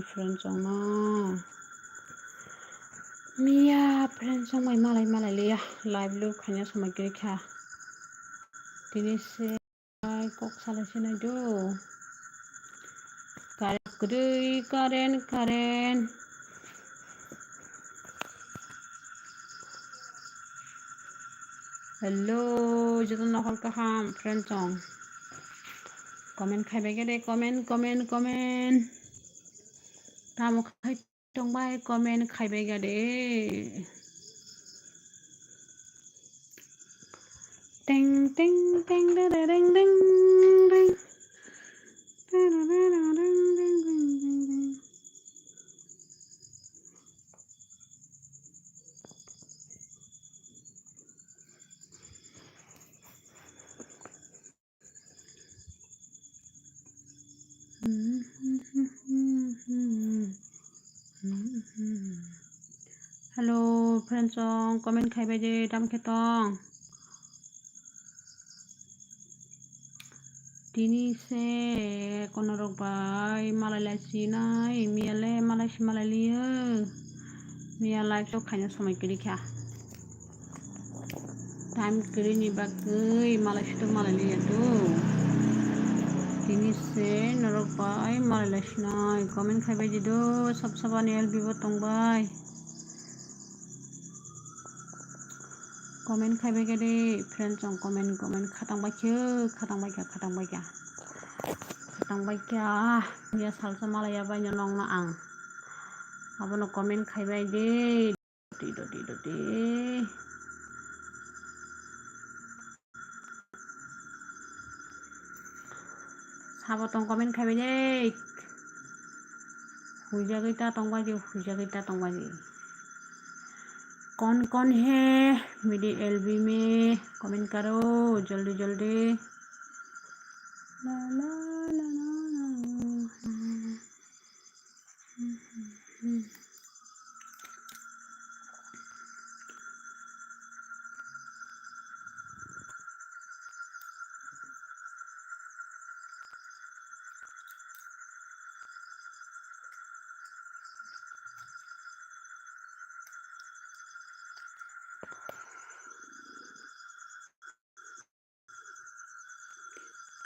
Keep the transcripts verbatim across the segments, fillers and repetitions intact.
friend chong no. Miya friend chong mai malai malai liya. Live loop khaina samai kiri kha. Tini se kok salai se nai do. Current kwrwi, current, current. Hello, joto no hor kaham, friend chong. Comment khai bai khe de, comment, comment, comment. Tamo khai tong bai, comment khai bai ga de. Teng, teng, teng, de, de, deng, deng, deng. De, de, de, de, deng, deng, deng, deng, deng. Hello, friend chong, comment khai bai de, tam khe tong. Tini se kono rok bai malai lai sinai, miya le malai si malai liyo. Miya live show khaina samai kiri kha. Time kwrwini bagwi malai sutuk malai liya tu. Tini se norok bai malai lai sinai, comment khai bai di do, sab sabani L B bo tong bai. Comment khai bai khe de, friend chong comment, comment khatang bai khe, khatang bai khe, khatang bai khe. Khatang bai khe, ah, ya salsa malai ya bai no nong no ang. Abono comment khai bai de. Doti, doti, doti. Sabo tong comment khai bai de. Huijagwi ta tong bai de, huijagwi ta tong bai de. कौन कौन है मेरे एलबी में, comment करो जल्दी जल्दी। La, la, la, la, la.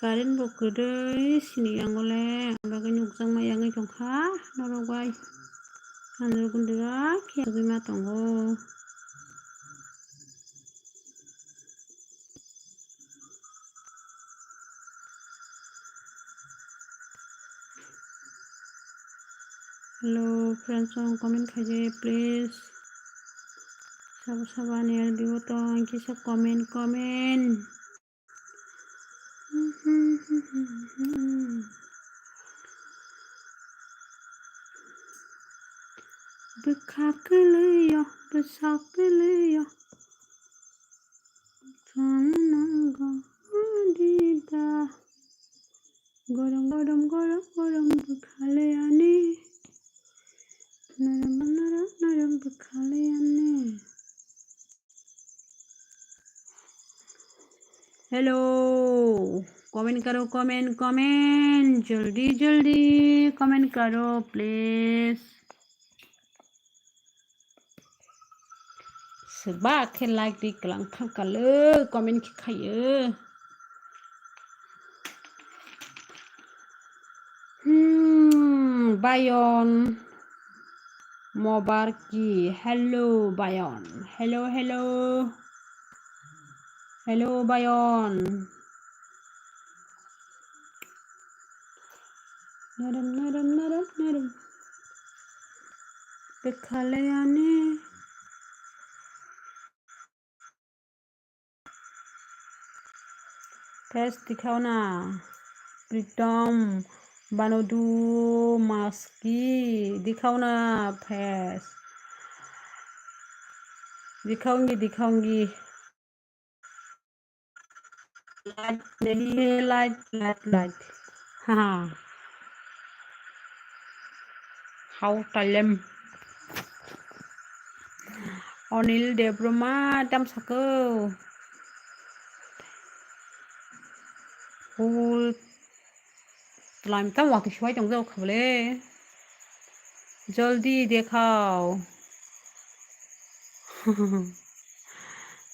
Current bo kwrwi sini yango le, ang bagwi nukjakma yangwi tongkha norok bai. Ang norok gundira khe yagwi ma tongo. Hello, friends, song comment khaidi, please. Sabo sabo ani R B o tong, kisa comment, comment. Bwkha kwlwiyo, bwsa kwlwiyo. Thangnago dida. Gorom, gorom, gorom, gorom bwkha le ani. Norom, norom, norom bwkha le ani. Hello, comment karo, comment, comment, jaldi, jaldi comment karo, please. Swba khe like ri kwlang thang kalo, comment khe khayo. Hmm, Bayon Mobarki. Hello, Bayon. Hello, hello. Hello, Bayon. Naram, naram, naram, naram. Bwkha le ani. Face dikhauna. Pritom Banodu Maski. Dikhauna face. Dikhaungi, dikhaungi. Light, light, light, light. Haha. Hau talem. Onil Debroma tam sako. Hul. Tlaim tam wati suai tong jao khabale. जल्दी देखाओ।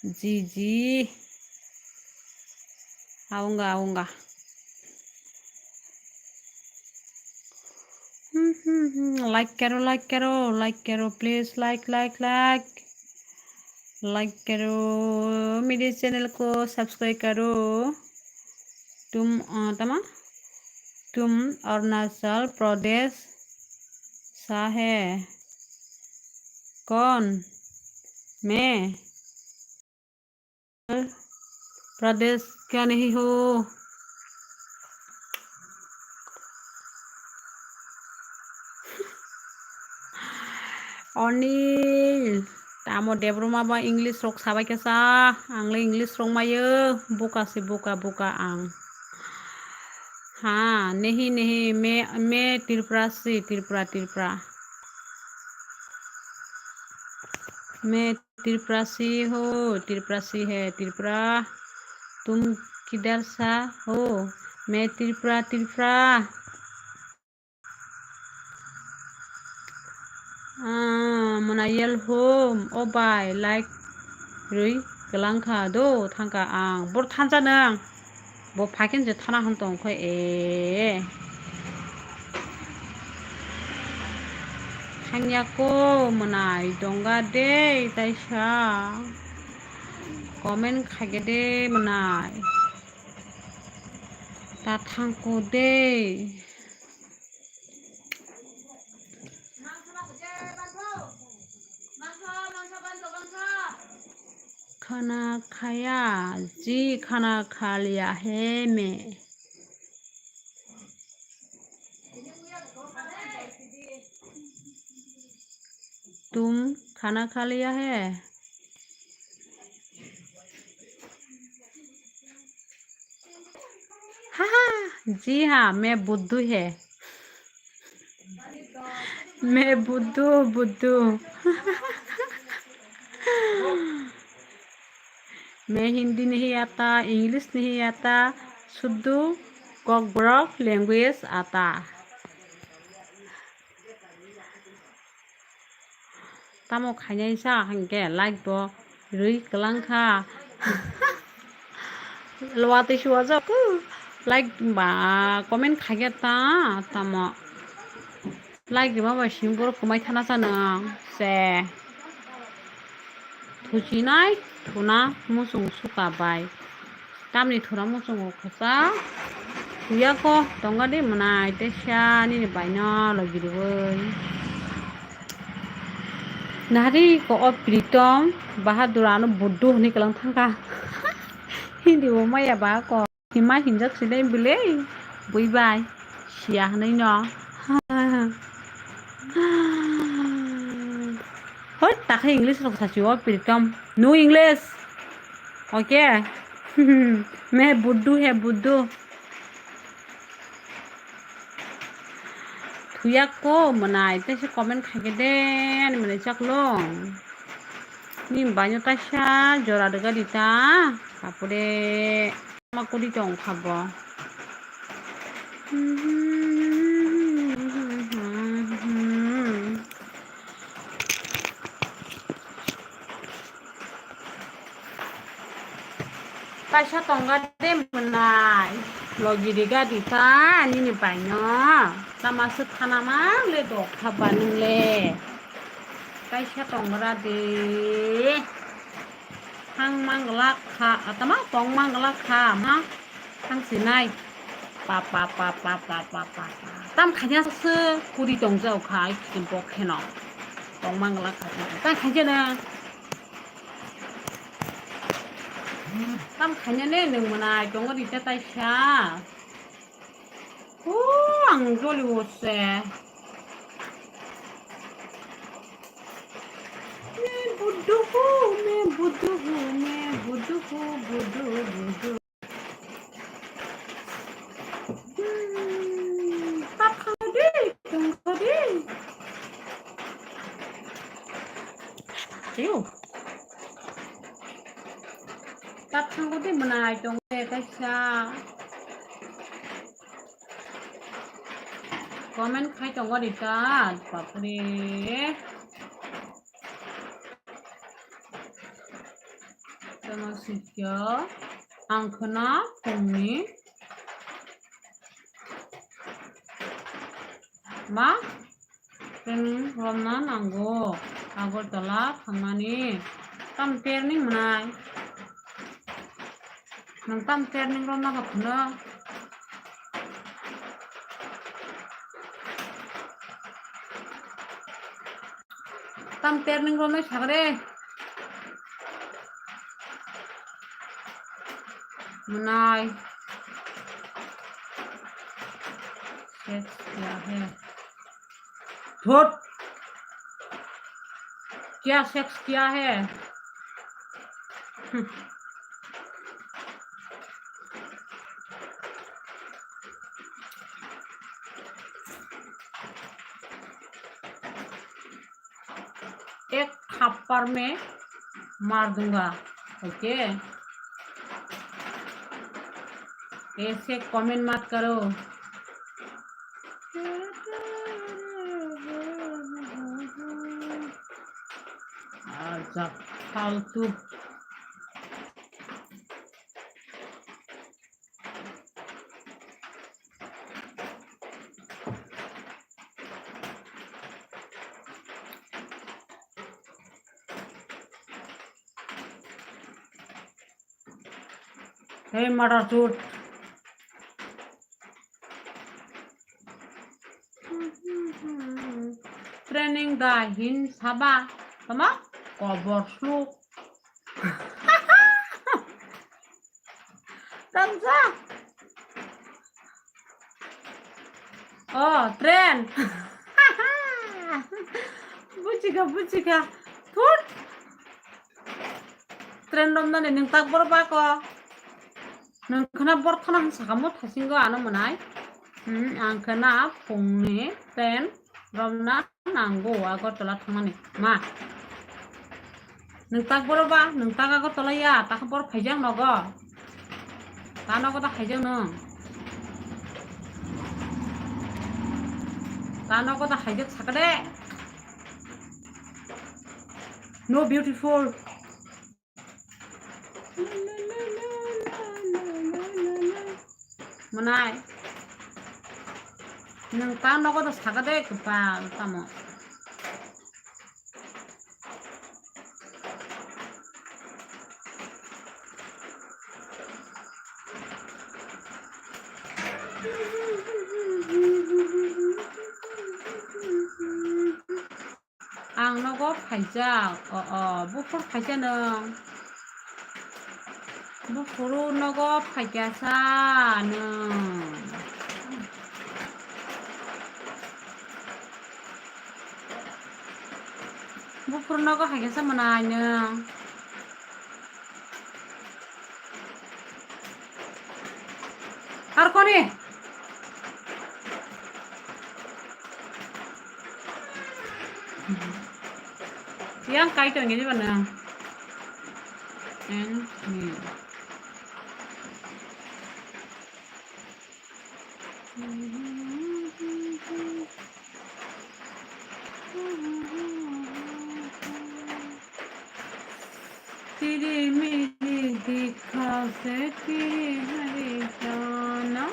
जी, जी। आऊंगा, आऊंगा। हम्म, हम्म, हम्म। Like करो, like करो, like करो, please, like, like, like। Like करो, मेरे channel को subscribe करो। तुम, अ, तमा? तुम अरुणाचल प्रदेश सा है? कौन? मैं प्रदेश का नहीं हूँ। Onil, tamo Debbarma ba English rok sabai khe sa, ang le English rok mayo, buka se buka, buka ang. हाँ, नहीं, नहीं, मैं, मैं त्रिपुरा से, त्रिपुरा, त्रिपुरा। मैं त्रिपुरा से हो, त्रिपुरा से है, त्रिपुरा। तुम किधर सा हो? मैं त्रिपुरा, Tripura. Ah, mwnai yel hum, o bai, like rwi kwlang kha do, thang kha ang. Bor thansa nang, bo phakin je thana hwn tong kho e. Thangya ko mwnai, dongga de, taisa comment khaikhe de mwnai. Ta thangko de. खाना खाया? जी, खाना खा लिया है मैं। तुम खाना खा लिया है? हाँ, हाँ, जी हाँ, मैं बुद्धू है। मैं बुद्धू, बुद्धू। मैं हिंदी नहीं आता, English नहीं आता, शुद्ध Kokborok language आता। Tamo khainai sa hwnkhe like bo rwi kwlang kha. Lwatwi suwajak, like ba comment khaikhe ta tamo. Like rwma bai simi borok kwmai thana sa nwng se. Thuchinai thuna muchung suka bai. Tamni thuna muchungo kwchak. Thuya ko tonga de mwnai tei sa nini baino logi rwui. Nari ko o Pritom Bahadur ano buddu hwnwi kwlang thangkha. Hindi bo maya ba ko. Hima hinjak sile bile bui bai siya hwnwi no. Hoi takhe English rok sasi o Pritom. No English. Okay. मैं बुद्धू है बुद्धू। Thuya ko mwnai tei se comment khaikhe de ani mwnai chaklong. Ni baino taisa jora rwgadi ta, tapore ma kudi tong kha bo. Kaisa tonga de mwnai. Logi riga di ta nini baino. Tama swk khana ma le dok kha ba nung le. Kaisa tongra de. Thang manglak kha, atama tong manglak kha, ma thang sinai. Pa, pa, pa. Tam khaina se kuri tong jao kha, ai kikin bok kheno. Tong manglak kha, tam khaina na. Tam khaina ne nung mwnai, tongo di ta taisa. O, ang joli o se. मैं बुद्धू हूँ, मैं बुद्धू हूँ, मैं बुद्धू हूँ, बुद्धू, बुद्धू। Hmm, tak kadi, tak kadi. Ayo. Tat thangkudi mwnai tong de kaisa. Comment khai tongo Rita, bapre. Tamo sikyo, ang khna phungni ma training romna nango, Agartala thangmani. Tam training mwnai? Nwng tam training romna kha phano? Tam training romnai sagre. Mwnai. Sex kya hai? Thut. Kya sex kya hai? Hmm. Ek thappar mein mar dunga. Okay. Aise comment mat karo. Acha, faltu. Hey, mada chut. Training da hin saba. Tama? Kobor sluk. Tamsa. Oh, train. Buchika, buchika. Thut. Train romnani nwng tak boro bako. Nwng khna bor thana hwn sakamo thasingo ano mwnai. Hmm, ang khna phungni train romna nango Agartala thangmani. Ma. Nwng tak boro ba, nwng tak Agartala ya, tak bor phaijak nogo. Ta nogo da khaijak nwng. Ta nogo da khaijak sakade. No beautiful. Mwnai. Nwng ta nogo da sakade kwpal tamo. Ang nogo phaijak. O, o, buphuru phaijak nwng. Buphuru nogo phaikha sa nwng. Buphuru nogo phaikha sa mwnai nwng. Ar koni? Yang kai tong ini mana? And me. Tiri miri dikha se tiri hari jana.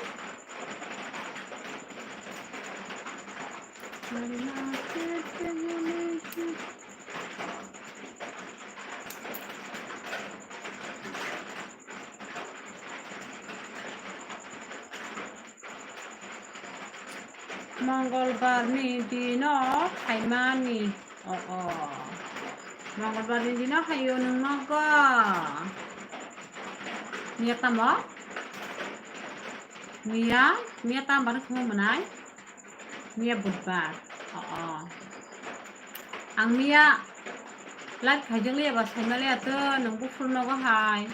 Mongolbar ni dino phaimani. O, o. Mongolbar ni dino phaio nwng nogo. Miya tamo? Miya, miya tam bar khum mwnai? Miya budbar. O, o. Ang miya live khaijak liya ba saima liya to nwng buphuru nogo hai.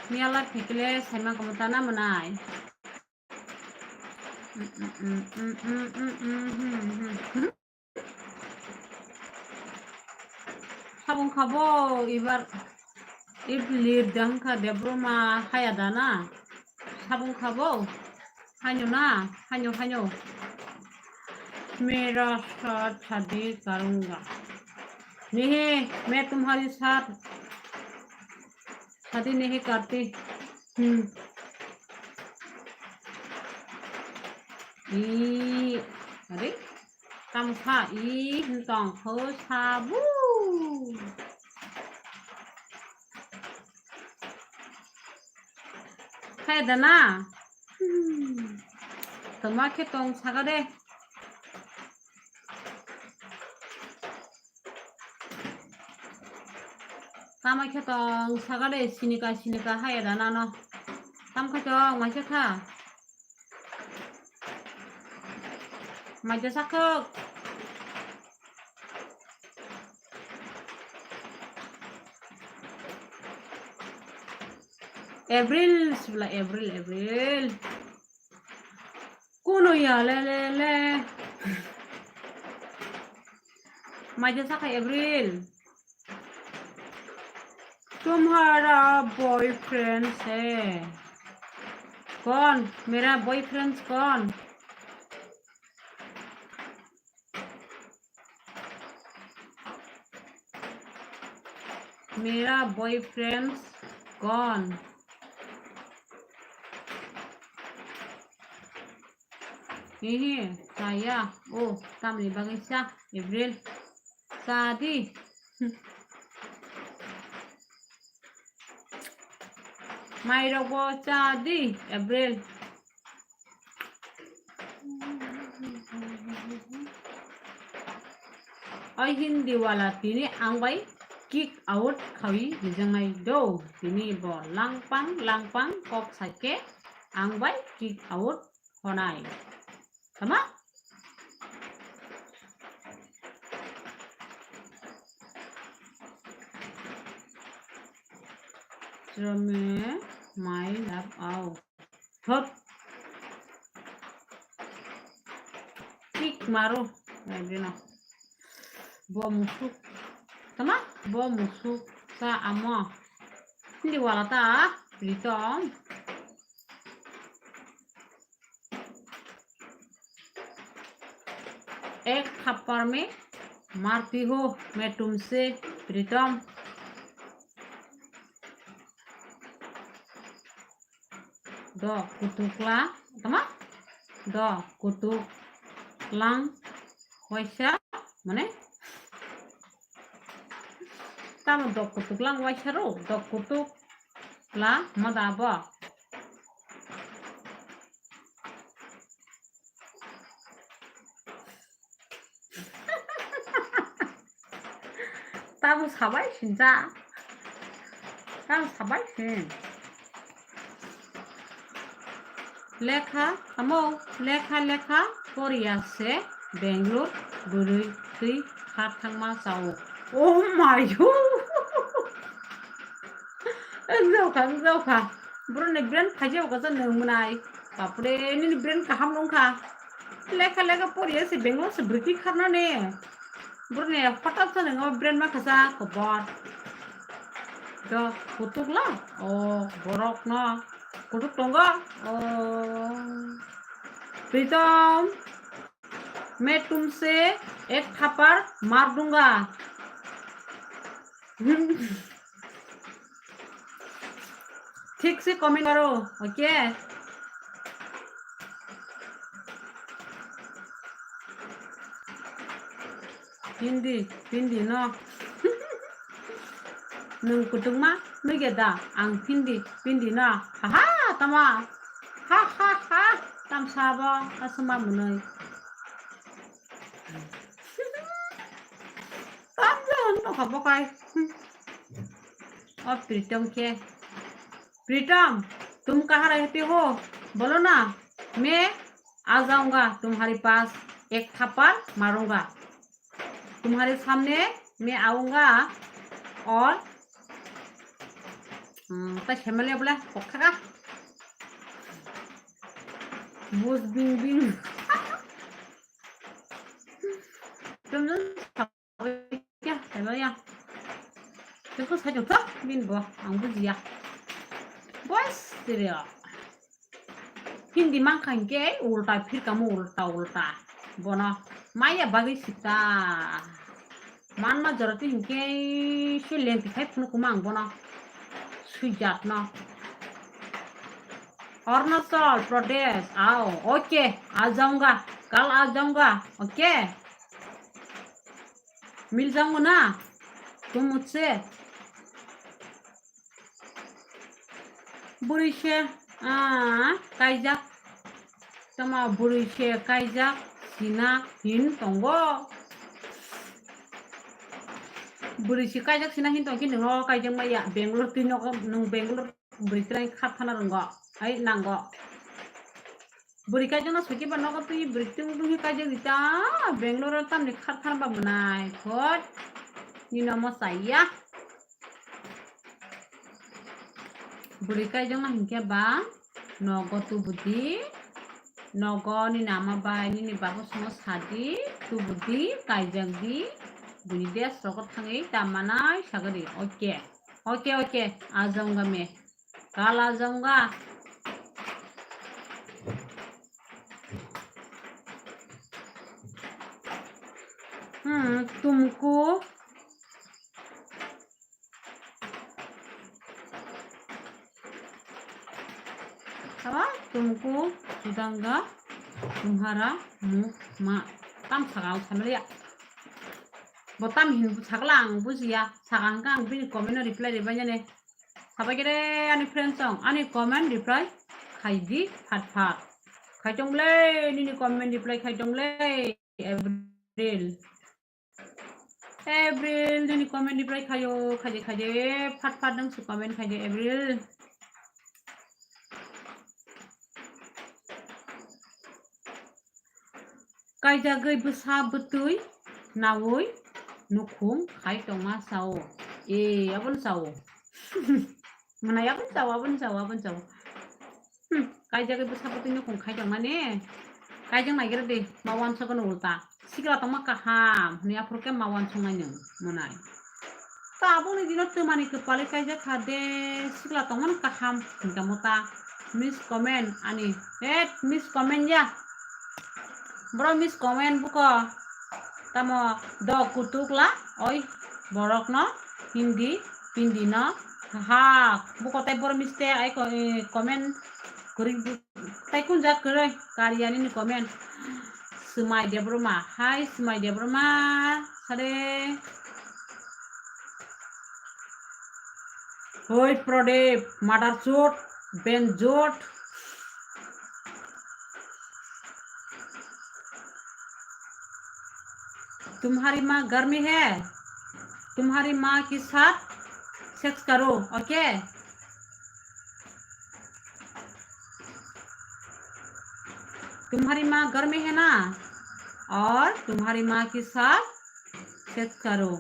Miya live khaikhe le saima kamo ta na mwnai. Sabung khabo ibar ib lir dang kha Debroma haya dana. Sabung khabo hanyo na, hanyo, hanyo. मेरा साथ शादी करूंगा। नहीं, मैं तुम्हारी साथ शादी नहीं करती। हम्म। ई, अरे, tamo kha, ई, hwn tong kho, sabu. Khe da na? Hmm. Tongma khe tong saka de. Tamo khe tong saka de, sinika, sinika hai da nano. Tam khe tong, mai khe kha. Mai khe sakhok. April, sibla April, April. Kuno ya le, le, le. Mai khe sakha April. तुम्हारा बॉयफ्रेंड है कौन? मेरा बॉयफ्रेंड कौन? मेरा बॉयफ्रेंड कौन? Hihi, chaya. O, tamni bagwi cha, April. Cha di. Mairokbo cha di, April. Oi Hindi wala tini ang bai kick out khawi rijaknai do. Tini bo langpang langpang kok saikhe ang bai kick out honai. Tama? Chwramme mai lab au. Thot. Kick maru. Ai, bino. Bo musuk. Tama? Bo musuk. Sa amo. Hindi wala ta. Pritom. एक थप्पड़ में मारती हूँ मैं तुमसे प्रीतम। Do kutukla, tama? Do kutuklang waisa, mane? Tamo do kutuklang waisa ro, do kutukla moda bo. Tamo sabai sinja. Tamo sabai sin. Lekha, amo, lekha, lekha, poriya se, Bangalore, bwrwi twi kha thangma chao. Oh my God! Wngjaokha, wngjaokha. Borokni brain phaijao kaisa nwng mwnai. Bapre, nini brain kaham wngkha. Lekha lekha poriya se Bangalore se bwrwi kharnani. Borokni hothat se nwng brain ma khasa kobor. Do kutuk la? O, borok no. Kutuk tongo? O. Pritom. मैं तुमसे एक थप्पड़ मार दूंगा। ठीक से कमेंट करो, okay? Hindi, Hindi no. Nwng kutukma nugya da ang Hindi, Hindi no. Haha, tama. Ha ha ha. Tam sabo asma mwnwi. Tam jon no khabo kai. O Pritom khe. प्रीतम, तुम कहाँ रहते हो? बोलो ना, मैं आ जाऊंगा तुम्हारे पास, एक थप्पड़ मारूंगा। तुम्हारे सामने मैं आऊंगा और, हम्म, तो हेमले बोला, पक्का का? बुझ बिंग बिंग। तुम Ya, hello ya. Tei bwsai tongthok bini bo, ang bujiya. Boys, tiri o. Hindi mankha hinkhe ulta phirkamo, ulta, ulta. Bono Maya bagwi sita. Manma jora twi hinkhe se lengti khai phunukuma ang bono. Swijatno. Arunachal Pradesh, ao, okay, आ जाऊंगा, कल आ जाऊंगा, okay? मिल जाऊंगा ना? तुम मुझसे? Bwrwi se, ah, kaijak. Tamo bwrwi se kaijak sina hin tongo. Bwrwi se kaijak sina hin tongkhe nwng o kaijak maya Bangalore twi nogo, nwng Bangalore bwrwi twlang kha thana rwngo, ai nango. Bwrwi kaijakno sakhe ba nogo twi bwrwi twi wngwi kaijakdi ta, Bangalore o tamni kharkhan ba mwnai, thot. Nino mo chaya. Bwrwi kaijakno hinkhe ba nogo tubudi, nogo nini ama bai nini babu songno sadi, tubudi, kaijakdi, buini desh rogo thangwi ta manai sagadi, okay, okay, okay, आ जाऊंगा मैं। काला जाऊंगा। Hmm, तुमको Apa? तुमको आ जाऊंगा, तुम्हारा मुंह मा। Tam sakha ang samaliya. Bo tam hin sakla ang bujiya. Sakha hwnkhe ang bini comment no reply ribai nani. Sabai khe re ani friend song, ani comment reply khai di phat phat. Khai tong le, nini comment reply khai tong le, April. April, nini comment reply khayo, khai di, khai di, phat phat nang su comment khai di, April. Kaijagwi bwsa bwtwi nawi nukhung khai tongma sao. E, aboni sao. Mwnai aboni sao, aboni sao, aboni sao. Hmm, kaijagwi bwsa bwtwi nukhung khai tongmani. Kaijak naigra di, ma uansukgwno ulta. Sikla tongma kaham, hwnwi aphuru khe ma uansuknai nwng, mwnai. Tabukni dino twmani kwpalwi kaijak kha de, sikla tongmani kaham hwnkhe mo ta. Miss comment ani. Eh, miss comment ya. Bro miss comment buko. Tamo do kutukla oi borokno Hindi, Hindi no ha. Buko tai boro miss te ai ko, eh, comment kwrwi bu-, tai kun jak kwrwi Karyani ni comment. Swmai Debbarma. Hai Swmai Debbarma. Sare. Hoi Pradip, mother chot, ben chot. तुम्हारी माँ घर में है, तुम्हारी माँ के साथ सेक्स करो, ओके? तुम्हारी माँ घर में है ना, और तुम्हारी माँ के साथ सेक्स करो।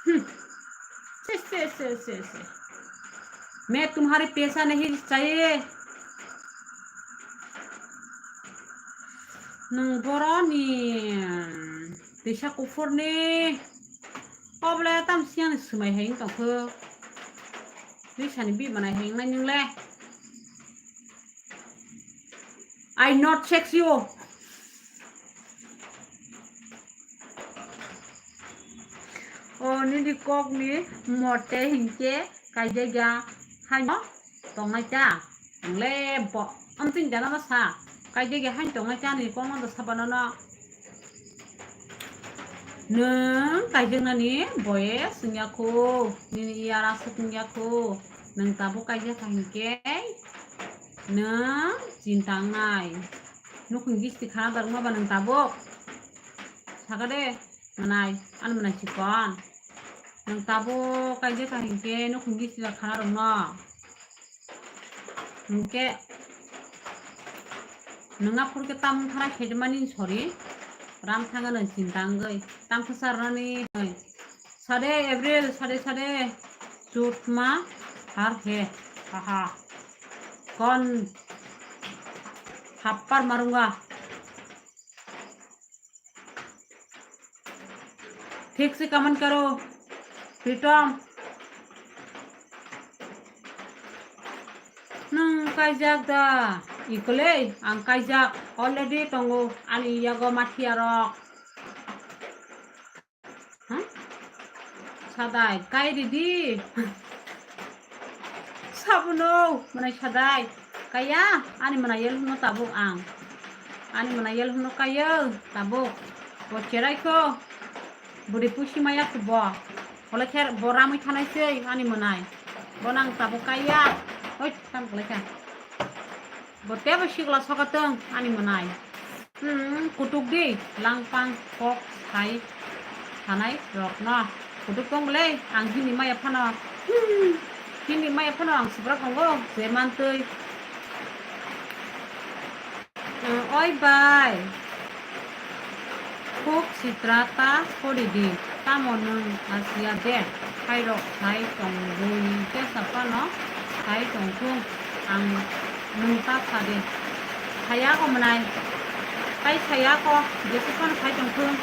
हम्म। से, से, से, से, से। मैं तुम्हारे पैसा नहीं चाहिए। Nwng boroni tisa kuphurni oble tam siyang swmai hai wng tongkhu. Tisa ni bi manai hai wngnai nwng le. I not sex you. O nini kokni mote hinkhe kaijak ya haino tongnai ta. Ang le bo amtwini jana ma sa. Kaijak ya haino tongnai ta nini kokno do sabo nono. Nwng kaijaknani boye swngya khu, nini iyar aswk wngya khu, nwng tabuk kaijak kha hinkhe nwng chinta wngnai. Nukhung gisti khana dalwkma ba nwng tabuk? Saka de, mwnai, ani mwnai chikon. Nwng tabuk kaijak kha hinkhe nukhung gisti khana rwngno. Hinkhe nwng aphuru khe tam wngthara khaimani sori, ram thangano chinta wngwi, tam khe charnani hai. Sade April, sade, sade, chutma har he, haha. Kon happar marunga. ठीक से कमेंट करो, प्रीतम। Kaijak da? Ikolei, ang kaijak. Already tongo ani yago mathiya rok. Ha? Sadai, kai ridi. Sabuno, mwnai sadai. Kaya, ani mwnai yel hwnno tabuk ang. Ani mwnai yel hwnno kayo, tabuk. Bo cherai ko. Bwrwi pusi maya khubo. Hole kher bo ramwi thanai sei ani mwnai. Bo nang tabuk kaiya. Oi, tam kwlai kha. Bo tebo sikla soka tong ani mwnai. Hmm, kutuk di langpang kok sai thanai rok no. Kutuk tong le ang hini maya phano. Hmm, hini maya phano ang subra kongo je mantui. Oi bai. Kok sitra ta pori di. Tamo nwng asia de. Khairok sai tong bui tesa phano sai tong thung. Ang nwng ta sa de. Saya ko mwnai. Tai saya ko. Jesa phano sai tong thung.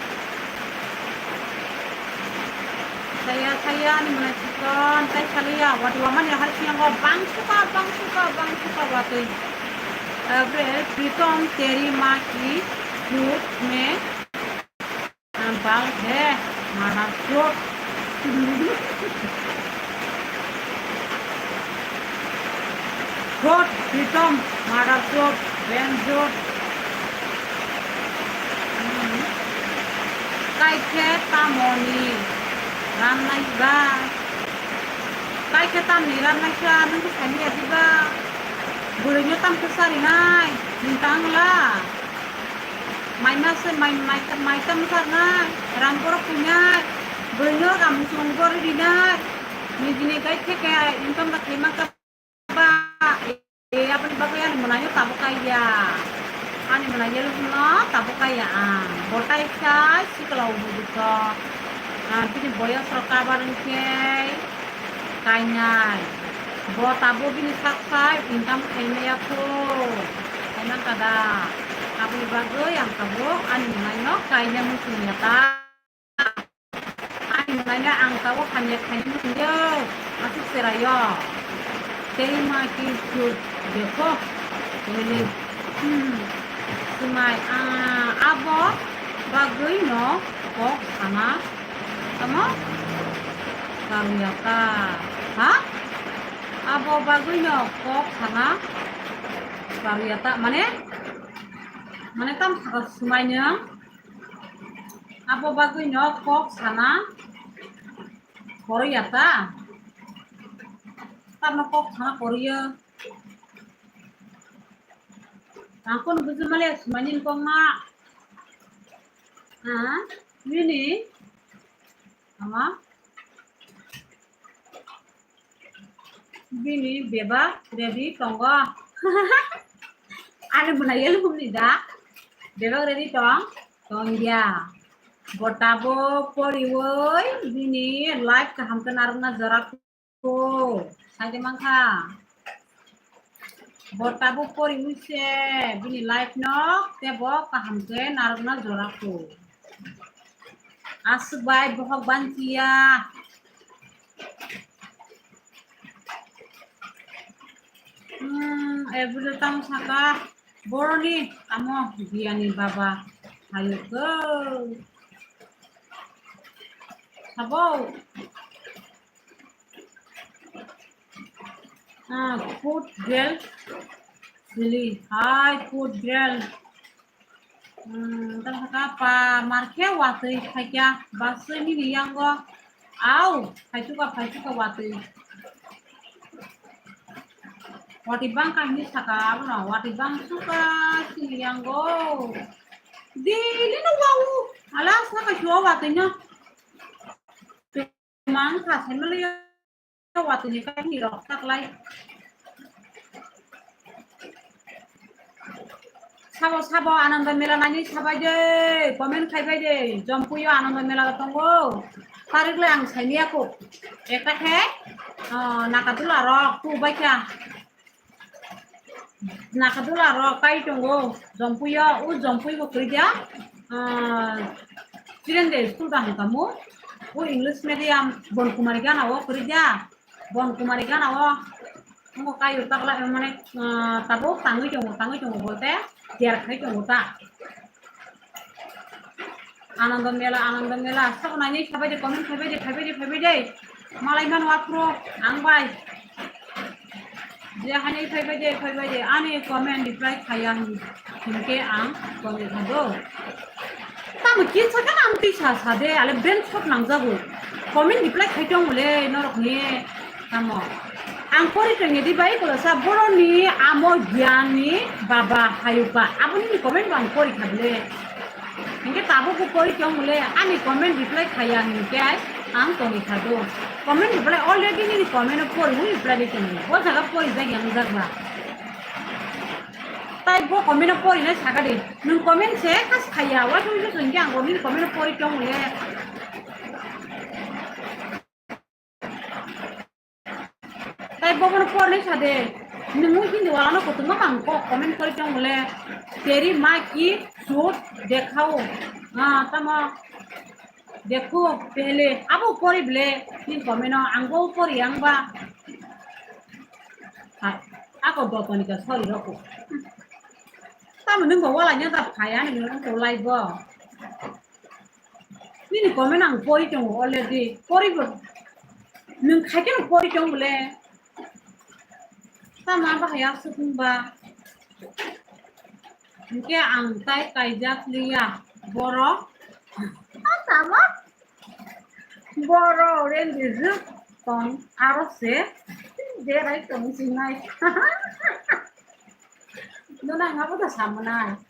Saya, saya ni mwnai chikon. Tai saliya. Wati wamani hari siang ko. Bang suka, bang suka, bang suka wati. Abre, Pritom teri ma ki jhut mein bal hai, mother jhut. Jhut, Pritom, mother jhut, ben jhut. Hmm. Kai khe tamoni rannai ba? Kai khe tamni rannai kha, nwng bwsai ni adi ba? Bwrwino tam khe sarinai, nwng tang la? Mai ma se mai, mai, mai tam sarnai, rang borok kuinai, bwrwino rang muchung gori rinai, nijini gai theke income da khaima kha ba, e, aboni bagwi ani mwnaino tabuk kaiya, ani mwnaino tabuk kaiya ang, botai sa sikla ubu bwtho, ah, bini boyos rok kabar wngkhe. Kainai. Bo tabuk bini sak sai income khaimaya kho. Khaimang kada. Aboni bagwi ang tabuk ani mwnaino kaina muchungya ta. Ani mwnaino ang tabuk hamya khaina muchungya. Aswk cheraio. Tei ma ki jhut dekho. Nini. Hmm. Swmai, ah, abo bagwi no kok sana. Tamo? Karuyata. Ha? Abo bagwi no kok sana karuyata. Mane? Mane tam saka swmaino. Abo bagwi no kok sana karuyata. Tamo kok sana karuya. Tangkon bujumale swmaini kok ma. Ha? Nini? Ama? Bini bebak ready tongo. Ani bwnaiyal humni da. Bebak ready tong? Tongya. Bo tabuk poriwi bini life kaham khe narwkna jora kho. Saide mankha. Bo tabuk poriwi se bini life no tebo kaham khe narwkna jora kho. Aswk bai bohok banchiya. Hmm, every time saka boroni amo biyani baba hayo go. Sabo. Ah, food girl. Sili. Hi, food girl. Hmm, tamo kha pa markhe watwi phaikya baswi nini yango. Au, phaituka, phaituka watwi. Watwi bangkha hinwi saka abono, watwi bangsuka chini yango. Daily no wau, ala saka chuo watwi no. Mang kha sai mali. Watwi ni kaini rok taklai. Sabo, sabo, Ananda Mela nani sabai de, comment khai bai de, Jompuio Ananda Mela tongo. Tarik le ang saini ako. Ekta khe, ah, Nakadula rok, tu bai kha. Nakadula rok kai tongo, Jompuio, u Jompui bo kwrwi dia. Ah, children day school da hwnkamu. U English medium, Bon Kumari gana o kwrwi dia. Bon Kumari gana o. Omo kayo takla, mane, ah, tabuk tangwi tongo, tangwi tongo bolte, tiar khai tongo ta. Anando mela, anando mela. Sabo nainai sabai de, comment khaibai de, khaibai de, khaibai de. Malai mano aphuru ang bai. Je hani khaibai de, khaibai de. Ani comment reply khaiya hin-, hinkhe ang comment khado. Tamo kisa khe ang tisa sa de, ale brain shot nangjago. Comment reply khai tong le norok ni. Tamo. Ang pori tongya di bai, kola sa boroni amo giyanni baba hayupa. Aboni comment bo ang pori kha bile. Hinkhe tabuk bo pori tong bile, ani comment reply khaya hinkhe ang tongwi kha do. Comment reply already nini comment o pori, mui reply de tong. Bo jaga pori jak yang jak ba. Tai bo comment o pori nai saka de. Nwng comment se khas khaya, wa tong tong ang bo nini comment o pori tong bile. Tai bobono porni sade, nungwi hindi walano kotoma bang kok comment kori tong le, teri ma ki suit dekhao, ah, tamo, dekho, pehle, abo pori ble, ni comment no, ang bo pori ang ba, ha, ako dotoni ka sorry roko. Tamo nung bo wala nya da phaya ni nung ko lai bo. Nini comment ang pori tongo already. Pori bo. Nwng khaikhe no pori tong bole. Tama bahai asuk wngba. Hinkhe ang tai kaijak liya. Borok. Ah, tama? Borok rendi juk tong aro se. Berai tong sinai. Nona ngabo da samunai.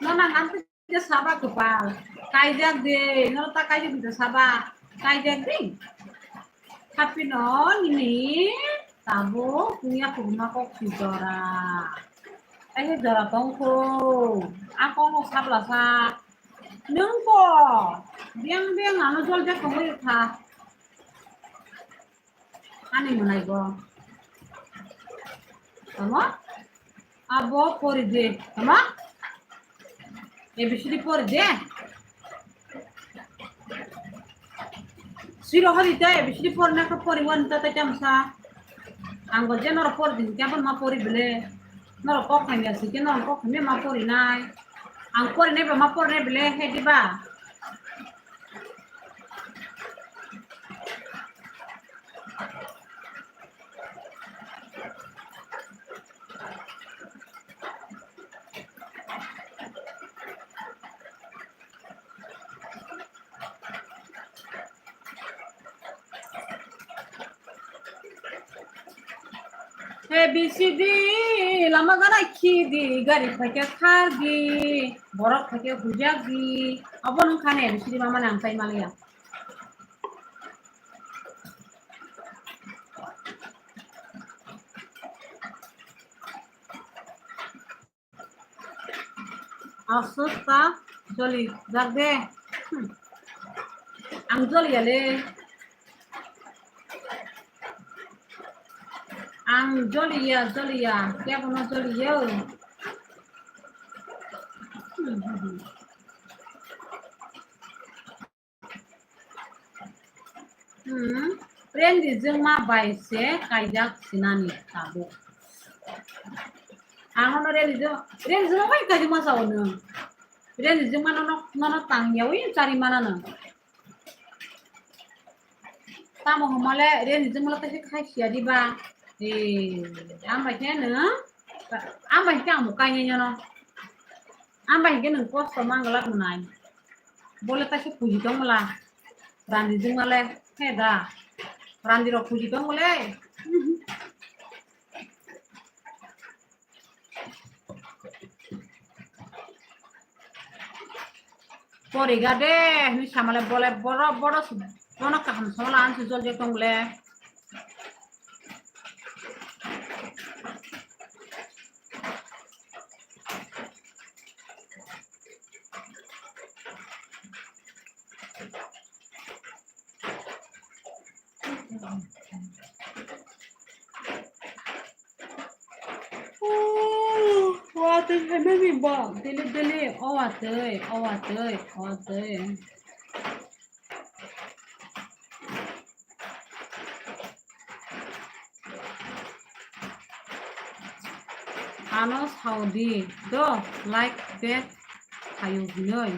Nona ngam Khe saba kwpal. Kaijak de, no ta kaijak de saba. Kaijak de. Happy no nini tabuk tungya kubuma kok si jora. Kaisa jora tongkho. A kok no sabla sa. Nwng bo. Biang biang ano jol jak tongwi kha. Ani mwnai bo. Tamo? Abo pori de. Tamo? A B C D pori de. Siro hori te A B C D pori na ka pori wan ta ta cham sa. Ang go je noro pori din ke ma pori bele. Noro kok khamya si ke noro kok khamya ma pori nai. Ang pori nai ba ma pori nai bele he di ba. A B C D, lama gana khi di, gari phaikhe khar di, borok phaikhe hujak di, abo nung khani A B C D mama nang tai maliya. Aswk ta joli jak de. Hmm. Ang joli ya le. Ang joli ya, joli ya. Kebono joli ya. Hmm, hmm, hmm. Hmm, Rendi jwngma bai se kaijak sinani tabuk. Ang no Rendi jwng-, Rendi jwngma bai kaijak ma sao nwng. Rendi jwngma nono, nono tang yawi chari mana nwng. Tamo hwnmale Rendi jwngma le kaisa khai siya diba. Eh, ang bai khe nwng, ang bai khe ang bo kainai nono. Ang bai khe nwng kosto manglak mwnai. Bole ta se puji tong mala. Randi jwng male. He da. Randi rok puji tong male. Poriga de, ni samale bole boro, boro, bono kaham samala ansu jol je tong le. Watwi hai mami bo, dili, dili, o watwi, o watwi, o watwi. Ano saudi do like back khayo hinoi.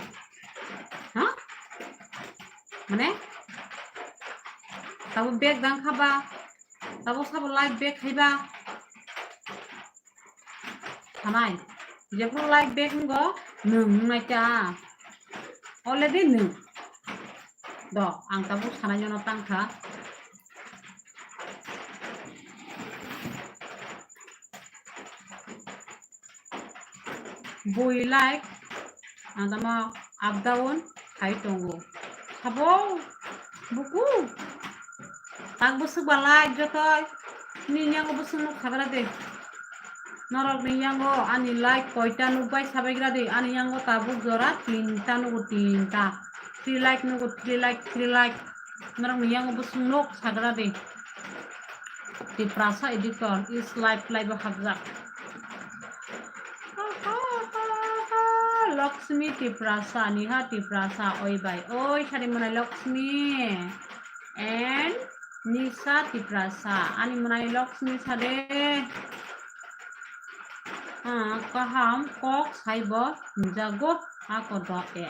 Ha? Mane? Tabo back dang khaba? Tabo sabo like back khaiba? Sanai. Jephuru like back ngo nung nai ta. Already nung. Do, ang tabo sanai jono tang kha. Bui like, ang tamo up down khai tongo. Sabo, buku. Tak bwswk ba like joto. Ni yango bwswk nuk khagra de. Norok ni yango ani like koita nukbai sabaigra de. Ani yango tabuk jora tinta nugo, tinta. Three like nugo, three like, three like. Norok ni yango bwswk nuk sagra de. Tiprasa editor is live, live o hapjak. Lakshmi Tiprasa, Niha Tiprasa, oi bai, oi sari mwnai Lakshmi and Nisha Tiprasa, ani mwnai Lakshmi sade. Ah, kaham kok saibo hinjago ako do e.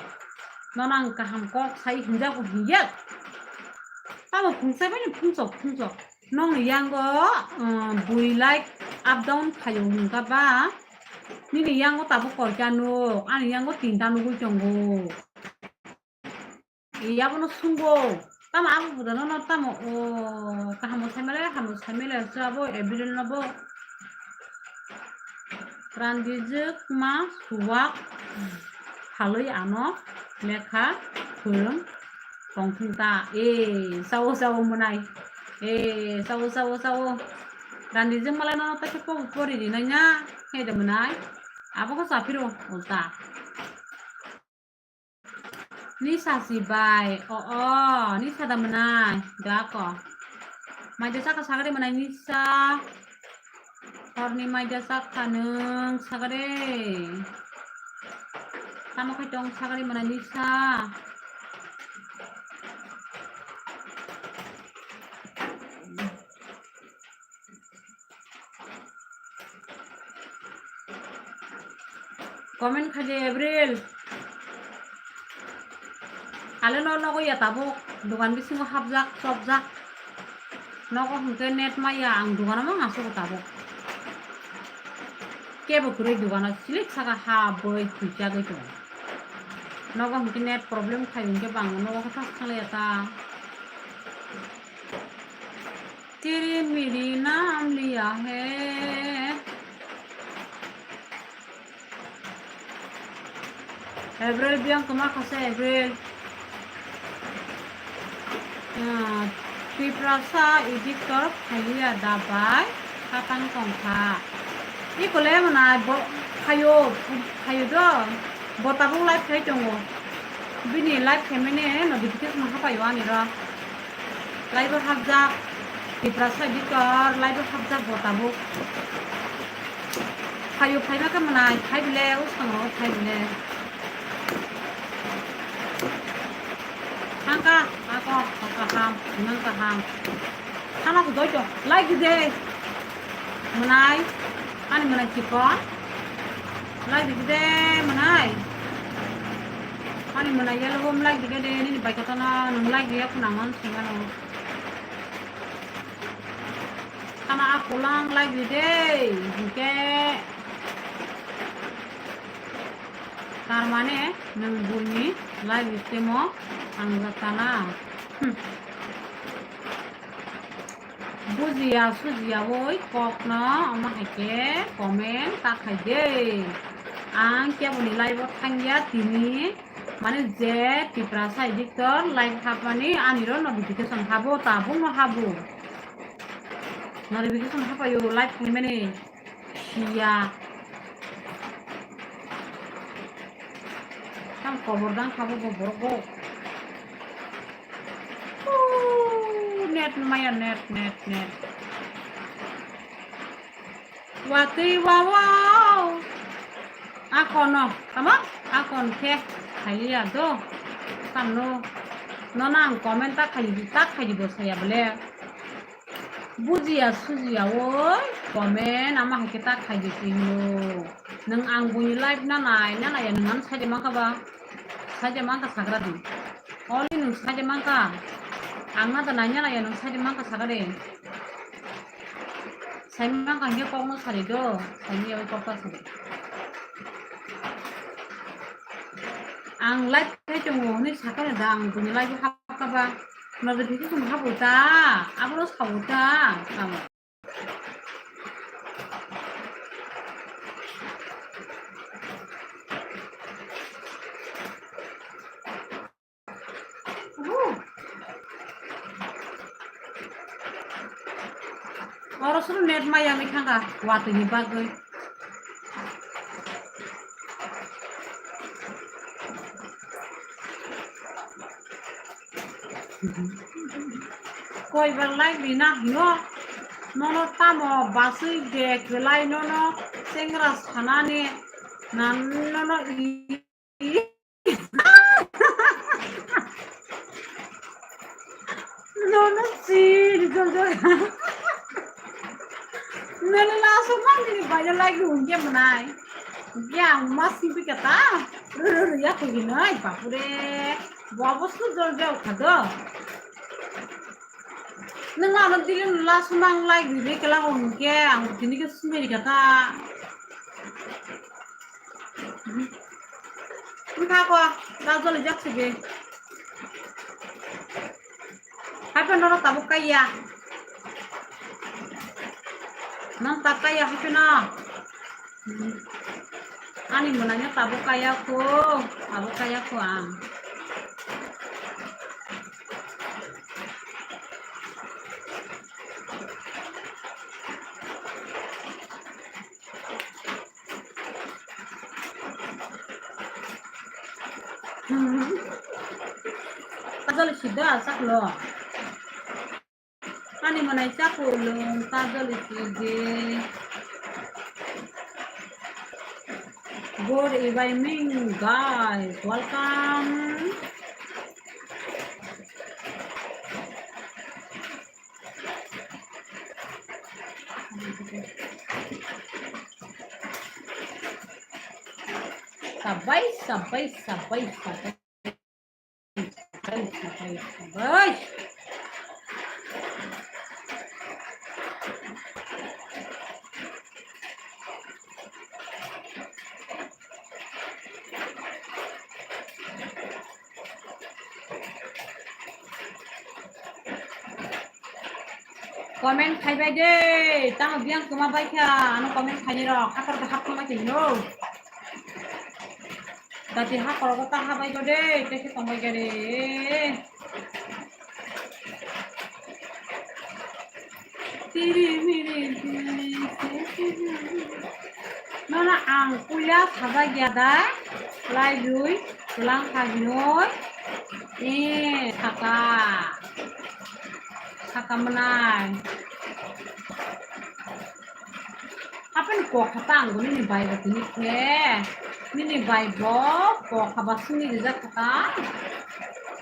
Nono ang kaham kok sai hinjago hinjak. Tamo phungsai bai phungsok phungsok. Nong ni yango, um, bui like up down khayo hingka ba. Nini yango tabuk koita nuk, ani yango tinta nugui tongo. Yabono sungo. Tamo abo budano no tamo, o, kahamo saimale, hamo saimale, so abo April no bo. Randijwk ma suwak halwi ano lekha phwrwng tongthung ta. E, sao, sao mwnai. E, sao, sao, sao. Randijwk malai no ta khe pori rinai na. He de mwnai. Abo khe saphiro ulta. Nisa si bai. O, o, Nisa da mwnai. Da ko. Mai da saka sagade mwnai Nisa. Horni mai da saka nung sagade. Tamo khai tong sagade mwnai Nisa. Comment khaidi April. Ale no nogo ya tabuk. Dugan bisingo hapjak, chopjak. Nogo hwnkhe net maya ang dugano ma ngasogo tabuk. Kebo kwrwi dugano silik saka ha boi huichagwi tongo. Nogo hwnkhe net problem khai hwnkhe bangno nogo khe thas thanglaiya ta. Tiri miri naam liya hai. April biyang kwma khase April. Ah, Tiprasa editor khaiya da bai khatang tongkha. Ikole mwnai bo khayo, khayo do. Bo tabuk live khai tongo. Bini live khaimani notification hapaio ani ro. Live o hapjak. Tiprasa editor live o hapjak bo tabuk. Phaio phaima khe mwnai, phai bile, o songro phai bile. Thangka, ako, kaham, nang kaham. Thana ko doi to, like di de. Mwnai, ani mwnai chikon. Like di de, mwnai. Ani mwnai yellow bom like di de, nini bai kotona, nung like di ya phunangon sengano. Khana a kulang like di de, hingke tar mane nwng buini like di temo ang jakana. Hmm. Bujiya sujiya oi kokno omo hai khe comment ta khai de. Ang keboni live o thangya tini. Mane je Tiprasa editor live hapmani aniro notification habo, tabukno habo. Notification hapaio live khaimani siya. Tam kobor dang habo bo borok bo. Ooh, net maya, net, net, net. Watwi wawao. Akono, tamo? Akon khe khaiya do. Tamno, nono ang comment ta khai, ta khai di bo saya bole. Bujiya sujiya oi comment ama hai khe ta khai di twi hino. Nwng ang buini live na nai na nai ya nwng ano saide mankha ba? Saide mankha sagra di. Oli nwng saide mankha. Ang na da nai na nai ya nwng saide mankha sagra di. Sai mankha hingke kok no sari do. Sai ni ya oi kok ta sari. Ang live khai tongo hwnwi sakha da ang buini live hapkha ba. Notification habo ta. Abono sabo ta. Tamo. Oro suru net maya wngwi thangkha watwi ni bagwi. Koi bar like rina hino, nono tamo basui de kwlai nono sengra sanani nan nono i Nono siri jol jol. Nono laso mangni bayo lagi hungke manai. Hungke ang mas singpi kata. Ruru ya kugi nai bapure. Bobo su jol jol khado. Nang ano dili laso mang lagi de kela hungke ang tini ke sumeri kata. Wngkha ko, da joli jak sigi. Hape norok tabuk kaiya. Nang tak kaiya hape no. Ani mwnai no tabuk kaiya ko, tabuk kaiya ko ang. Kajol sida saklo. Ani mwnai chakulung kajol sidi. Good evening, guys. Welcome. Sabai, sabai, sabai, sabai. Sabai, sabai, sabai. Comment khai bai de, tamo biyang kwma bai kha, ano comment khaini rok, hakor khe hap thangbai tongno. Dati hakor ko ta habai go de, tei khe tongbai ga de. Tiri miri tiri. Nono ang puila sajak ya da, lai jui, tulang kha hinoi. Eh, saka. Saka mwnai. Hapen kokha ta ang nini bai bo tini khe. Nini bai bo kokha ba sini rijak kha ta.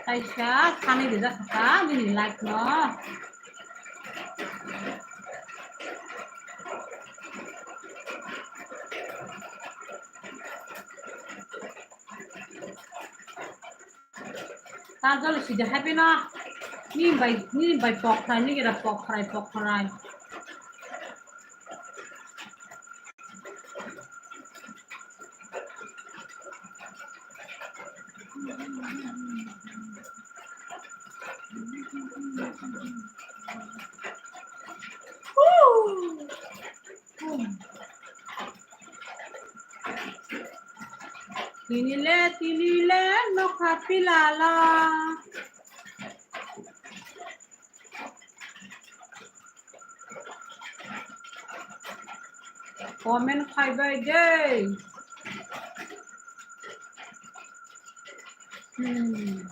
Kaisa sani rijak kha ta nini life no. Kajol sidi hai pheno. Ni bai, ni bai pokrai, ni gira pokrai, pokrai. Tini le, tini le, nokha pilala. Comment khai bai de. Hmm.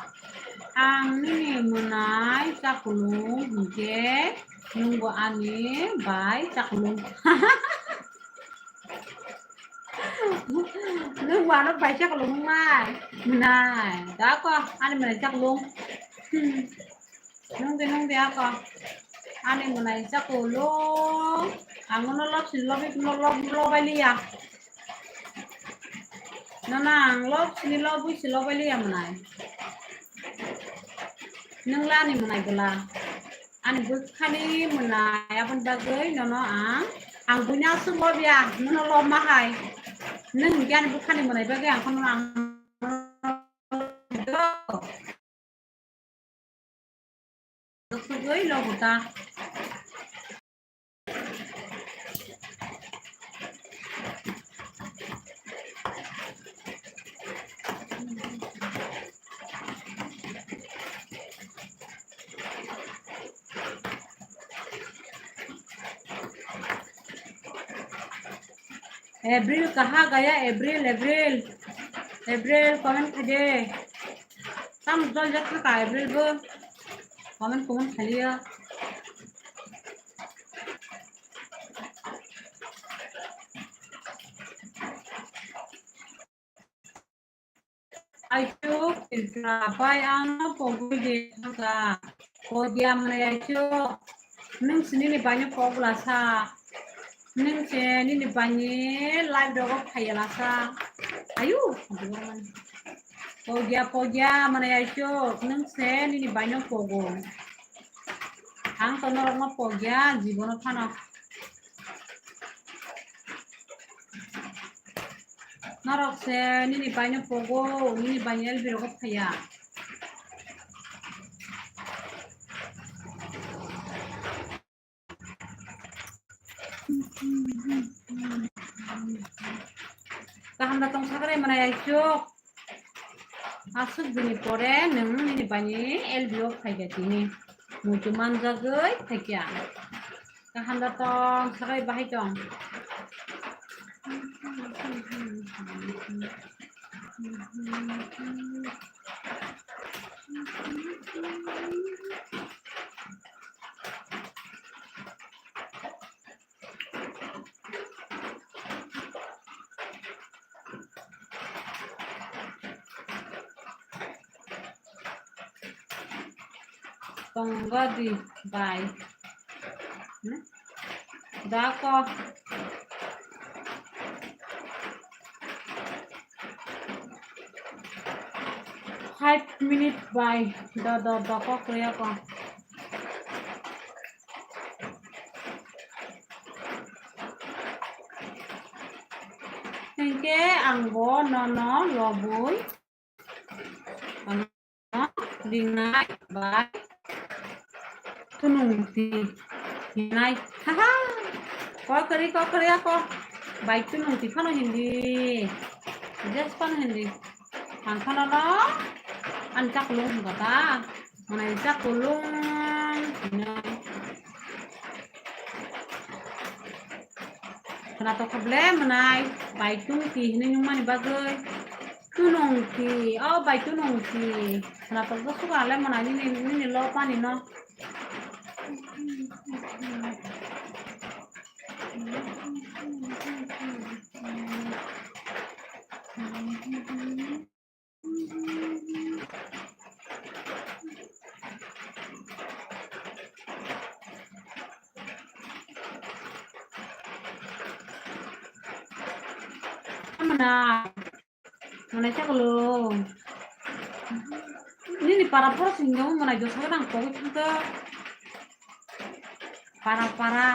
Ang nini mwnai chakulung hinkhe nwngbo ani bai chakulung. Nwngbo ano bai chakulung wngnai. Mwnai. Da ko ani mwnai chakulung. Hmm. Nwng de, nwng de ako. Ani mwnai jako lo. Ang no love sini love, love, love, love bai liya. Nana ang love sini love bui si love bai liya mwnai. Nwng la ani mwnai bwla. Ani bwkhani mwnai aboni bagwi nono ang, ang buino aswk love ya, nono love ma hai. Nwng hinkhe ani bwkhani mwnai bagwi ang kheno ang Sugwi logo ta. April kaha gaya, April, April. April, comment khaide. Tam jol jak ka April bo. Comment, comment khaliya. Aisuk, Tripura bai ano pogwi de thangkha. Pogya mwnai aisuk. Nwng se nini baino pogla sa. Nwng se nini baini live rogo phaiya la sa. Ayu. Pogya, pogya mwnai aisuk. Nwng se nini baino pogo. Ang to norokno pogya jibono phano. Norok se nini baino pogo, nini baino L B rogo phaiya. Kaham da tong sakrai mwnai aisuk. Aswk dini pore nwng nini baini L B o phaikha tini. Muitu manjagwi phaikha. Kaham da tong, sagai bahai tong. Tongo di bai. Hmm? Da ko. Five minute bai. Da, da, da ko kaya ko. Hingke ang bo nono lobui. Ano ringnai bai tunung ti hinai. Haha. Kokri, kokri ako. Bai tunung ti phano hindi. Just phano hindi. Ang phano no. Ang chakulung hingkota. Mwnai chakulung hinai. Khwnatok kha ble mwnai, bai tunung ti hinwi nungmani bagwi. Tunung ti, o bai tunung ti. Khwnatok jwk swkang le mwnai nini, nini lo pani no. Mana, mana caklo. Nini para poro sing dong, mana josa nang koi thangto. Para, para.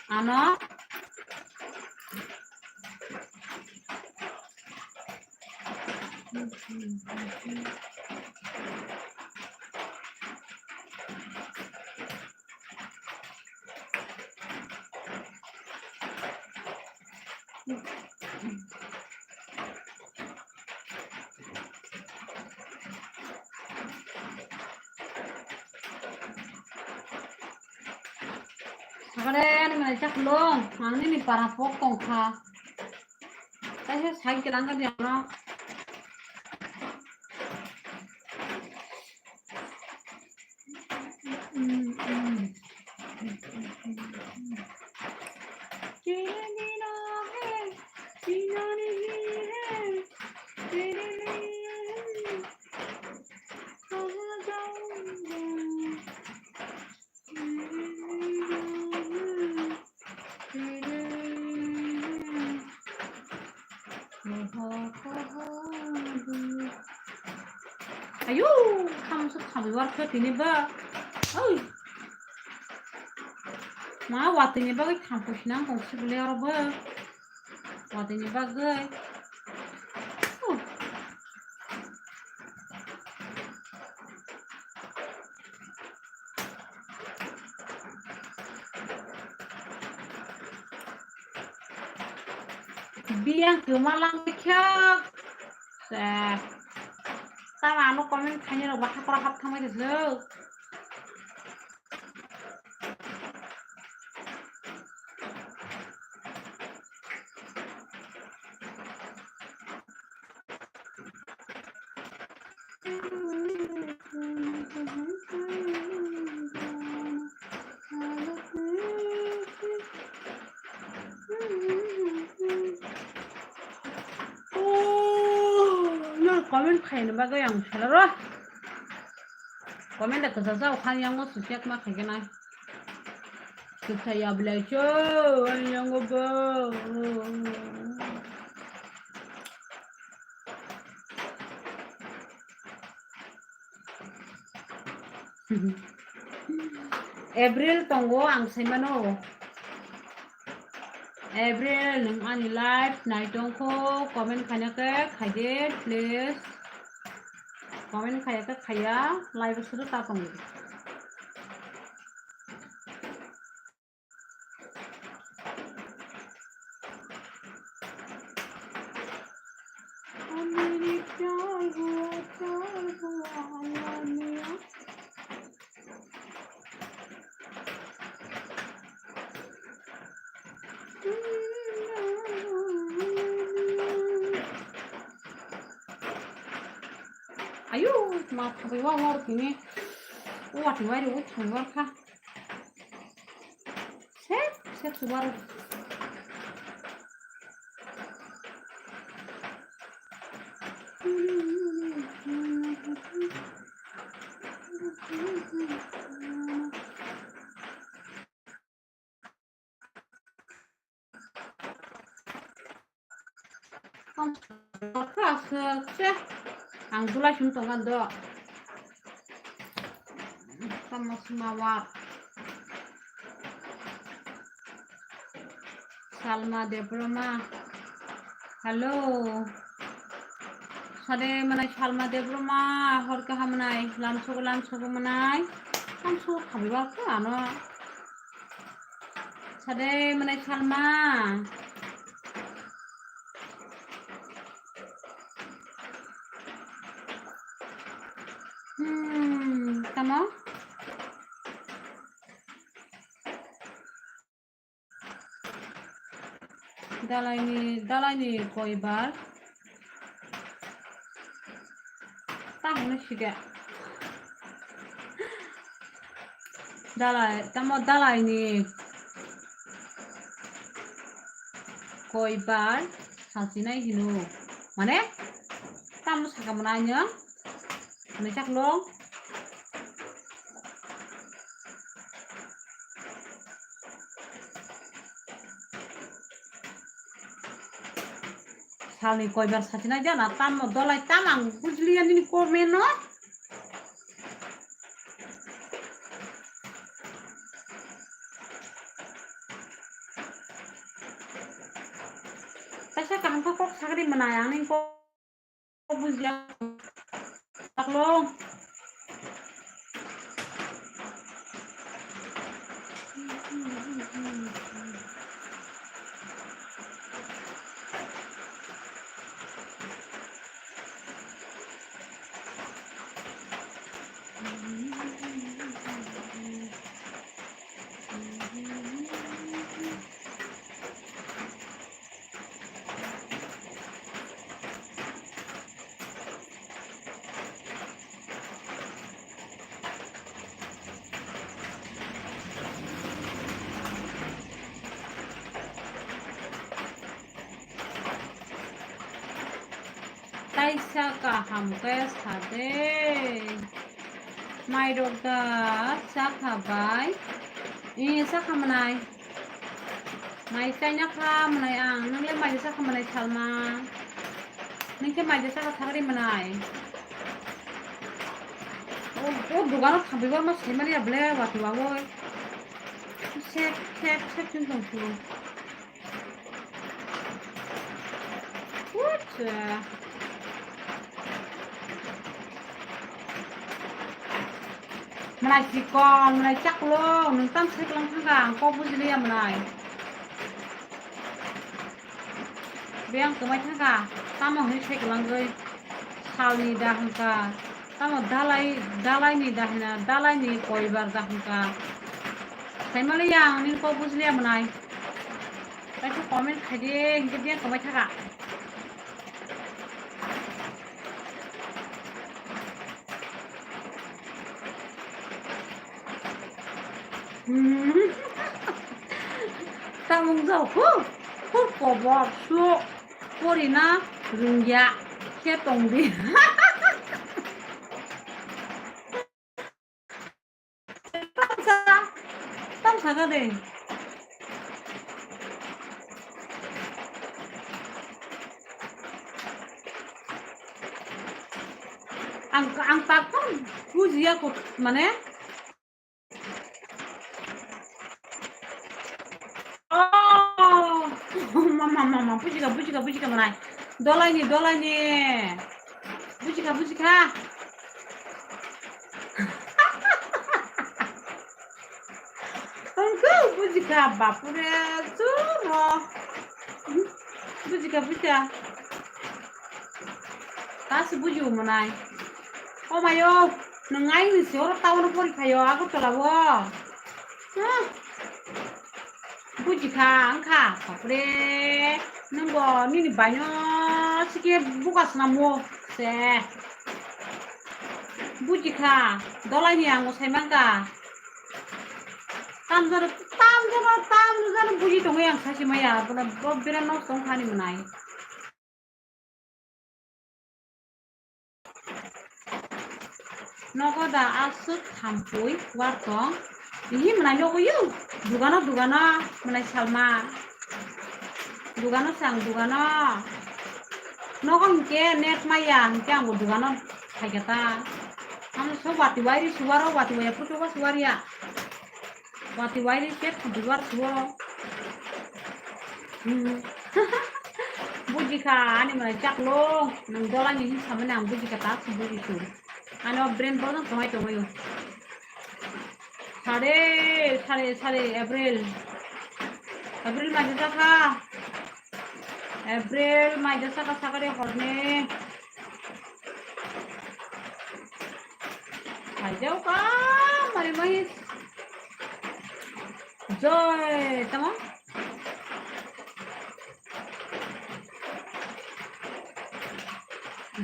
Ano? Sakare ani mwnai chaklong, ang nini para pok tongkha. Kaisa cycle ang kadi ano. Ayo, tamo se khamwi warkha tini ba. Oi. Ma watwi ni bagwi thampo sinang tong sibole oro bo. Watwi ni bagwi. Oh. Biyang kwma langkha. Se. Tamo ano comment khainai rok ba hakora hap thangbai rijak. Oh, no comment khaina bagwi ang sala ro. Comment da kwchajak khan yango sujak ma khaikhe nai. Kwchaya belai cho, ang yango bo. April tongo ang saimano. April, nwng ani live nai tongkho, comment khaina khe khaidi, please. Comment khaya khe khaya, live o suru ta tongo. Ayo, ma thabai wa war kini. O watwi wai ro, thabai war kha. Sep, sep, subar. Ang bulai sum tongan do. Tamo suma wa. Salma Debroma. Hello. Sade manai Salma Debroma, hor kaha manai, lamsogo lamsogo manai. Lamsogo khabiba ko ano. Sade manai Salma. Hmm, tamo? Dalaini, dalaini koibar. Tamo no siga. Dalai, tamo dalaini koibar sachinai hino. Mane? Tamo saka mwnai no? Mwnai chaklo. Salni koibar sachinai jana, tamo dolai tam ang bujliya nini comment no. Kaisa kaham khe kok sagri mwnai ang nini kok. Bujia. Taklo. Taisa kaham khe sa de. Mai rok da chakha bai. I chakha mwnai. Mai chaina kha mwnai ang. Nang le mai chakha mwnai Salma. Nang khe mai chakha thagri mwnai. O dogano thambibar ma saimaliya ble wati wawoi. Sep, sep, sep chwng tong su. Ucha. Mwnai chikon, mwnai chaklo, nwng tam sai kwlang thangkha, ang kok bujiliya mwnai. Biyang kwmai thangkha, tamo hwnwi sai kwlangwi salni da hwnkha, tamo dalai, dalaini da hwna, dalaini koibar da hwnkha. Saimaliya ang nini kok bujiliya mwnai. Kaisa comment khaidi, hinkhe biyang kwmai thangkha. Hmm. Tamung jao khu, khu kobor su, porina rungya khe tongdi. Tamsa, tamsa ka de. Ang, ang tak pun bujiya kok mane. Oh, mama, mama, bujikha, bujikha, bujikha mwnai. Dolaini, dolaini. Bujikha, bujikha. Tongkha, bujikha, bapure, churo. Bujikha, bujikha. Tasi bujiu mwnai. O mayo, nwng aini si oro town o porikha yo, Agartala o. Huh. Bujikha, wngkha, bapre, nwngbo nini baino sikhe buka swnamo se. Bujikha, dolaini ang mwsai mankha. Tamjano, tamjano, tamjano buji tongwi ang sachi maya, bono bo bera nok tongkhani mwnai. Nogo da aswk thampui wartong. Ihi mwnai nogo yo. Dugano, dugano, mwnai salma. Dugano sang, dugano. Nogo hinkhe net maya, hinkhe angbo dugano phaikha ta. Amo so wati wairi suwaro, wati waya putugo suwariya. Wati wairi khe dubar suo. Hmm. Bujikha, ani mwnai chaklo, nwng dolaini hin samani ang bujikha ta, bujisu. Ani o brain bono tongwi tongwi. Sare, sare, sare, April. April mai jakha. April mai jakha sakare horni. Khaijao ka mari mai. Joy, tamo?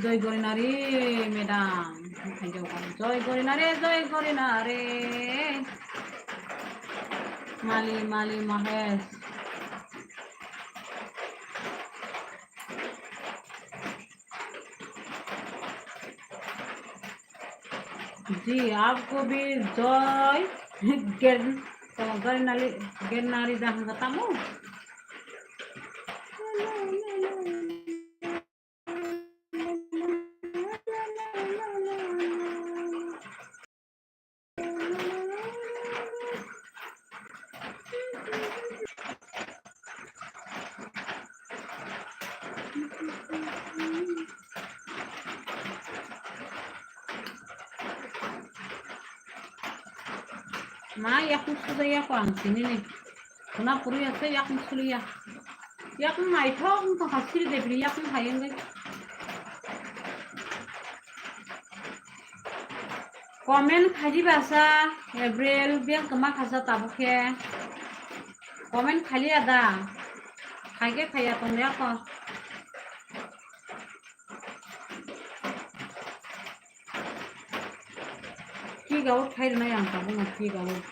Joy Gorinari, madam. Khaijao ka. Joy Gorinari, Joy Gorinari. Mali, Mali, Mahesh. जी, आपको भी जय गिर-, तो गिरनारी, गिरनारी दहन बताऊं? Ma, yakung suda yako ang sini ni. Kuna puri ase yakung suliya. Yakung naithok wngtong kha siri debri yakung hai wngwi. Comment khaidi basa, April, biyang kwma khasa tabuk khe. Comment khailiya da? Khaikhe khaiya tongya kho. Kick out khai rwnai ang tabukno kick out.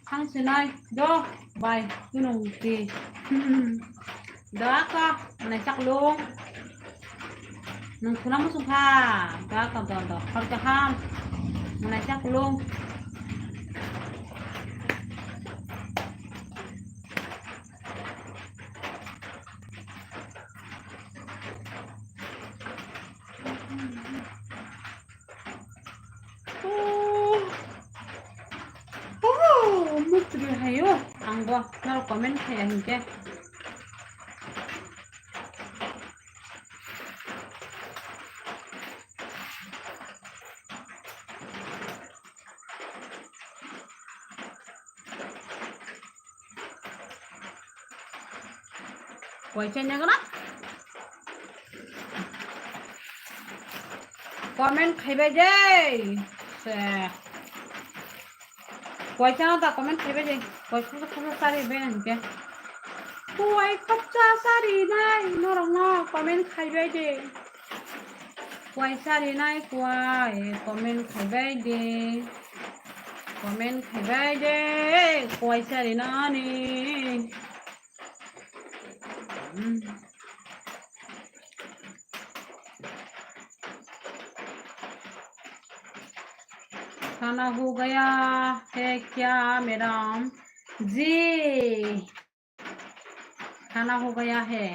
Thang sinai do. Bai, tunung ti. Doa ko, nai chak lung. Nung khuna musung kha. Doa ko, do, do. Khor kaham. Nai chak lung. Oh, oh, mutri hayo. Ang bo, naro comment khaya hinkhe. Koicha nagana? Comment khaibai de. Se. Koicha no ta comment khaibai de. Koicha no khaibai sari bai nang ke. Koicha sari nai norok no comment khaibai de. Koicha ri nai koi comment khaibai de. Comment khaibai de. Koicha ri nani. खाना हो गया है क्या मैडम? जी, खाना हो गया है।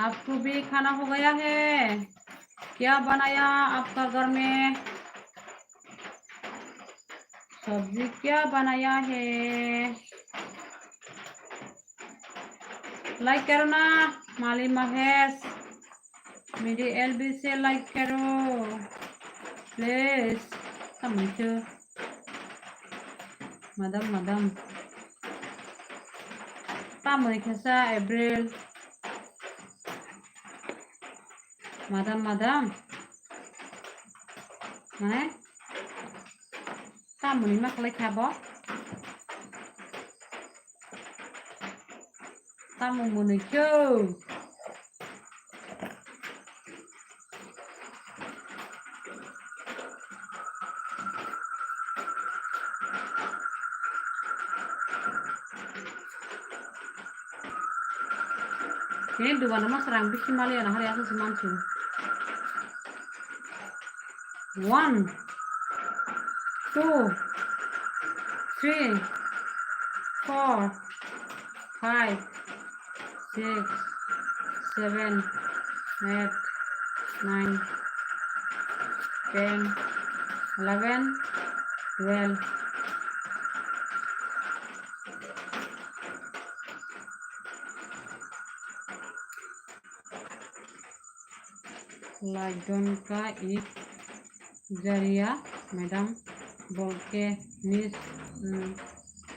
आपको भी खाना हो गया है? क्या बनाया आपका घर में? सब्जी क्या बनाया है? Like करो ना, माली महेश। मेरी एलबी से like करो, please। Tamo khe, madam, madam. Tamo khe sa April. Madam, madam. Mane? Tamoni ma khlai kha bo? Tamo mwnwi kho? Ini dua nama serang bisi mali ana hari aku semansu. One, two, three, four, five, six, seven, eight, nine, ten, eleven, twelve. Laidonka is Zaria, madam, bolke nis, mm,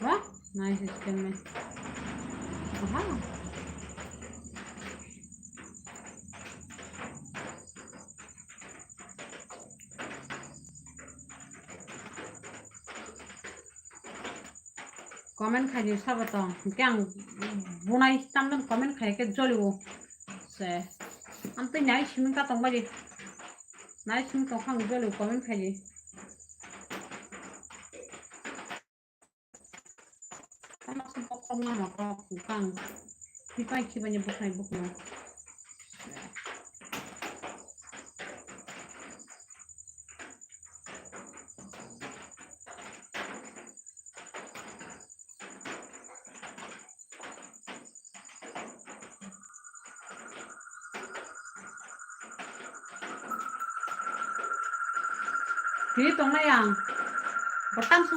wah, nice statement. Aha. Comment khaidi sabo tong. Hwnkhe ang bunai tamjani comment khai khe jolio. Se. Amtwi nai simi ka tong baidi. Nai simi tong khang jolio comment khaidi. Tama sum pok pok nama pok kang. Hipai khibanya buknai buknai. Tini tongnai ang. Botang su